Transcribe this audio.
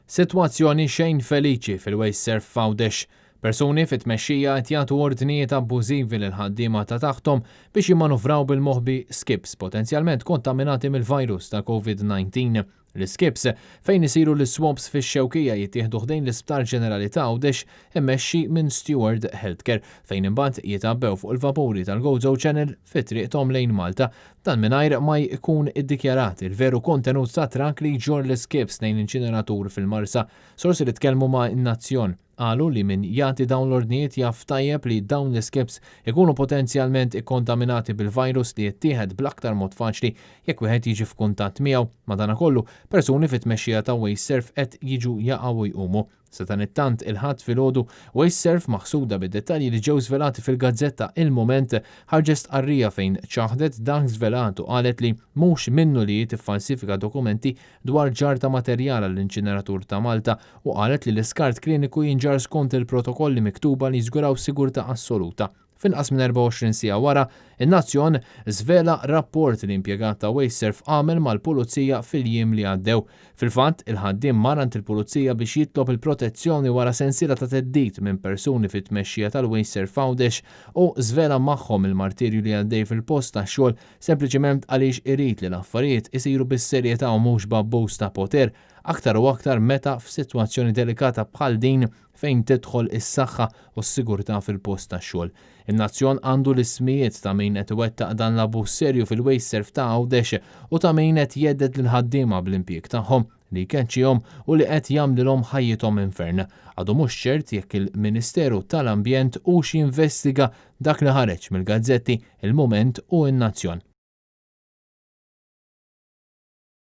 Sitwazzjoni xejn feliċi fil-WasteServ f'Għawdex. Persuni fit-tmexxija qed jagħtu ordnijiet abbużivi lill-ħaddiema ta' taħthom biex jimmanuvraw bil-moħbi skips potenzjalment kontaminati mill-virus tal-Covid-19. L-iskips fejn isiru l-iswabs fix-Xewkija jittieħdu ħdejn l-Isptar Ġenerali ta' Għawdex immexxi minn Steward Healthcare fejn imbagħad jitgħabbew fuq il-vapuri tal-Gozo Channel fi triqthom lejn Malta. Dan mingħajr ma jkun iddikjarat il-veru kontenut tat-trakk li jġorr l-iskips lejn inċineratur fil-Marsa. Sorsi li tkellmu ma' In-Nazzjon qalu li min jagħti dawn l-ordnijiet jaf tajjeb li dawn l-iskips ikunu potenzjalment ikkontaminati bil-virus li jittieħed bl-aktar mod faċli jekk wieħed jiġi f'kuntatt miegħu. Madankollu, persuni fit-tmexxija ta' WasteServ qed jiġu jaqgħu u jqumu. Sadanittant, il-Ħadd filgħodu, WasteServ maħsuda bid-dettalji li ġew żvelati fil-gazzetta Il-Mument ħarġet stqarrija fejn ċaħdet dak żvelat u qalet li mhux minnu li hi tiffalsifika dokumenti dwar ġarr ta' materjal għall-inċineratur ta' Malta u qalet li l-iskart kliniku jinġarr skont il-protokolli miktuba li jiżguraw sigurtà assoluta. F'inqas minn 24 siegħa wara, In-Nazzjon żvela rapport li impjegat ta' WasteServ għamel mal-Pulizija fil-jiem li għaddew. Fil-fatt, il-ħaddiem mar għand il-Pulizija biex jitlob il-protezzjoni wara sensiela ta' theddid minn persuni fit-tmexxija tal-WasteServ f'Għawdex u żvela magħhom il-martirju li għaddej fil-post tax-xogħol sempliċiment għaliex irid li l-affarijiet isiru bis-serjetà u mhux b'abbuż ta' poter, aktar u aktar meta f'sitwazzjoni delikata bħal din fejn tidħol is-saħħa u s-sigurtà fil-post tax-xogħol. In-Nazzjon għandu l-ismijiet ta' min qed iwettaq dan l-abbuż serju fil-WasteServ ta' Għawdex u ta' min qed jhedded lill-ħaddiema bl-impjieg tagħhom, li jkeċċihom u li qed jagħmlilhom ħajjithom infern. Għadu mhux ċert jekk il-Ministeru tal-Ambjent hux jinvestiga dak li ħareġ mill-gazzetti Il-Mument u In-Nazzjon.